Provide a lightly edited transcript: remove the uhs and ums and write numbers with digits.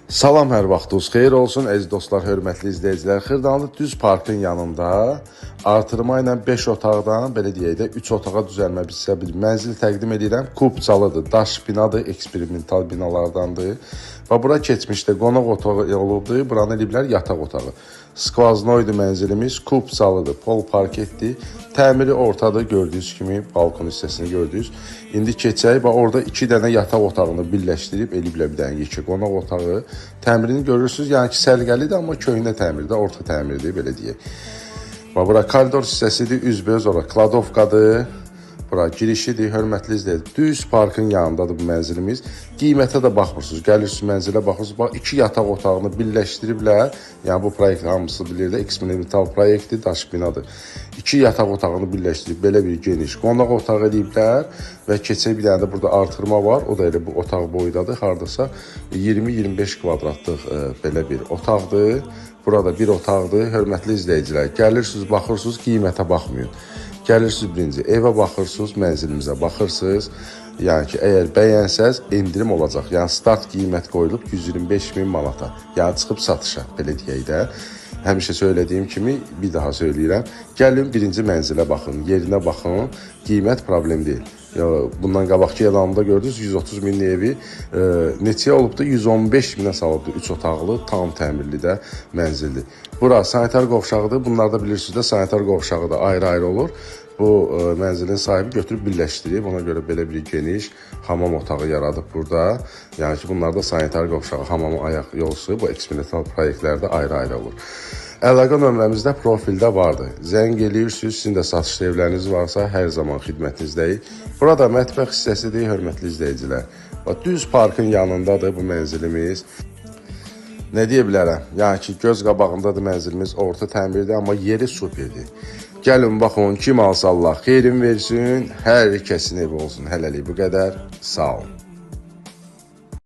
Salam, hər vaxtınız xeyir olsun, əziz dostlar, hörmətli izləyicilər. Xırdalanlı düz parkın yanında artırma ilə 5 otaqdan, belə deyək də, 3 otağa düzəlmə sizə bir mənzil təqdim edirəm. Kupçalıdır, daş binadır, eksperimental binalardandır. Və bura keçmişdə qonaq otağı olubdu, buranı eləyiblər yataq otağı. Skvaznoydu mənzilimiz, kupçalıdır, pol parketdir. Təmiri ortadır, gördüyünüz kimi balkon hissəsini gördünüz. İndi keçək, bax orada 2 dənə yataq otağını birləşdirib eləyiblər bir dənə yekə qonaq otağı. Təmirini görürsünüz, yəni ki, səliqəlidir, amma köhnə təmirdir, orta təmirdir, belə deyək. Bax bura koridor hissəsidir, üzbəüz ora kladovkadır. Bura girişidir, hörmətli izləyicilər. Düz parkın yanındadır bu mənzilimiz. Qiymətə də baxmırsınız. Gəlirsiniz mənzilə baxırsınız. Bax 2 yataq otağını birləşdiriblər. Yəni bu proyekt hamısı bilir də eksperimental proyektdir, daş binadır. 2 yataq otağını birləşdirib belə bir geniş qonaq otağı eləyiblər və keçək bir dənə də burada artırma var. O da elə bu otaq boydadır. Hardasa 20-25 kvadratlıq belə bir otaqdır. Burada bir otaqdır. Hörmətli izləyicilər, gəlirsiniz, baxırsınız, qiymətə baxmayın. Gəlirsiniz birinci evə baxırsınız, mənzilimizə baxırsınız. Yəni ki, əgər bəyənsəz endirim olacaq. Yəni start qiymət qoyulub 125 min manata. Yəni çıxıb satışa, belə deyək də. Həmişə söylədiyim kimi bir daha söyləyirəm. Gəlin birinci mənzilə baxın, yerinə baxın. Qiymət problem deyil. Bundan qabaqki elanımda gördünüz 130 min evi neçəyə olubdu? 115 minə salıbdı. 3 otaqlı, tam təmirli də mənzildir. Bura sanitar qovşağıdır. Bunlarda bilirsiniz də sanitar qovşağı da ayrı-ayrı olur. Bu mənzilin sahibi götürüb birləşdirib. Ona görə belə bir geniş hamam otağı yaradıb burada. Yəni ki, bunlarda sanitar qovşağı, hamamın ayaq yolsu bu eksperimental proyektlərdə ayrı-ayrı olur. Əlaqə nömrəmiz də profildə vardır. Zəng eləyirsiniz, sizin də satışda evləriniz varsa hər zaman xidmətinizdəyik. Burada mətbəx hissəsidir, hörmətli izləyicilər. Bax, düz parkın yanındadır bu mənzilimiz. Nə deyə bilərəm? Yəni ki, göz qabağındadır mənzilimiz, orta təmirdir, amma yeri superdir. Gəlin baxın, kim alsa Allah xeyrin versin, hər kəsin evi olsun. Hələlik bu qədər. Sağ olun.